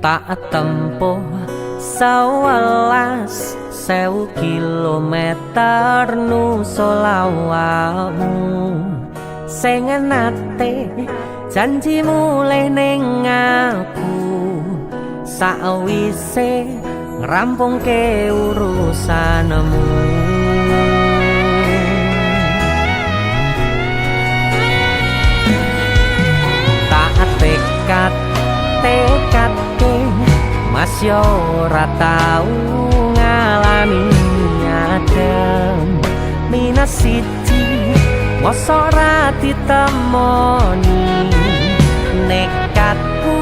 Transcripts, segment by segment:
Tak tempuh 11.000 kilometer nusul awakmu sing nate janji mulih ning aku sakwise ngrampungke urusanmu. Tak tekad tekadke mas yo ora tau ngalami adem minus siji mosok ra ditemoni nekatku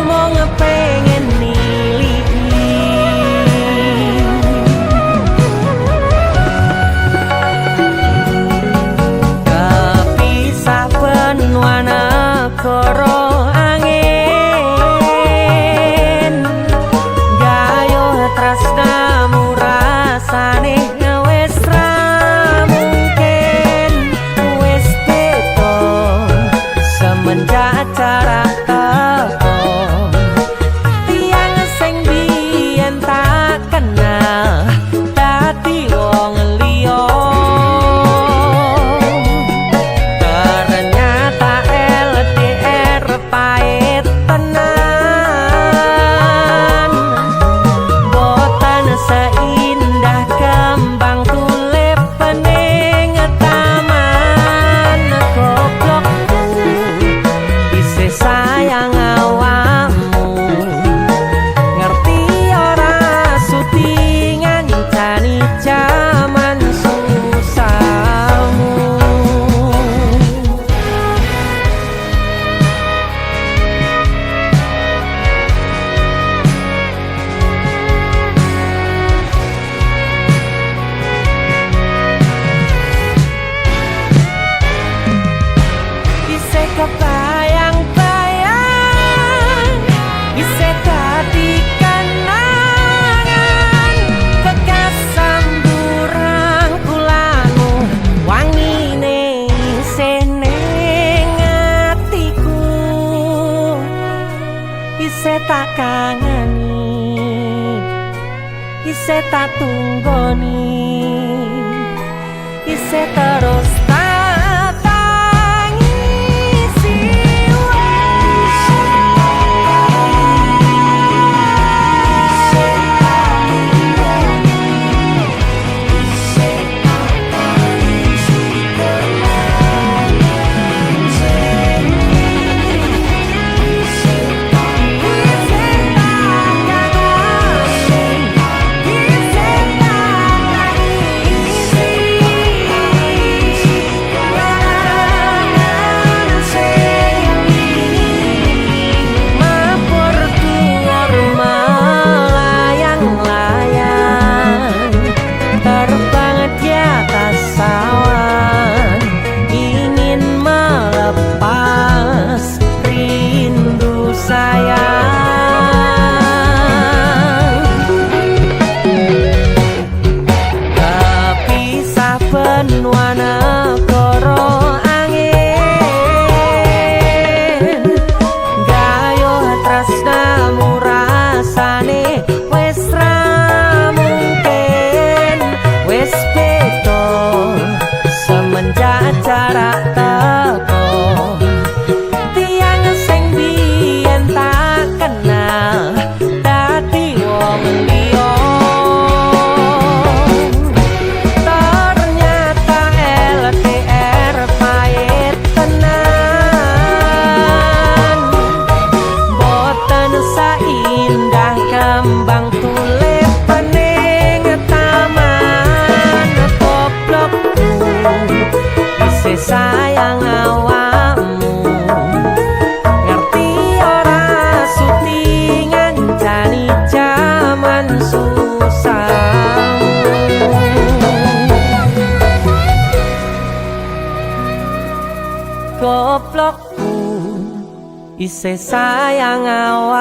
mung pengen niliki. Kepisah benua negara angin gayo tresnamu rasane wis ra mungkin wis beda semenjak jarak teko tiyang sing biyen tak kenal dadi wong liya. Ternyata LDR pahit tenan boten seindah kembang tulip ning taman. Goblokku isih sayang awakmu ngerti ora sudi ngancani jaman susahmu. Isih kebayang-bayang isih dadi kenangan bekas samburan kulamu wangine isih ning atiku isih tak kangeni isih tak tunggoni isih terus tak tangisi. Mabur dhuwur melayang-layang terbang di atas awan ingin melepas rindu sayang. Kepisah benua negara angin gayo tresnamu rasane wis ra mungkin wis beda semenjak jarak teko tiyang sing biyen tak kenal dadi wong liya. Ternyata LDR pahit tenan boten saindah kembang tulip ning taman. Goblokku isih sayang awakmu ngerti ora sudi ngancani jaman susahmu. Goblokku isih sayang awakmu.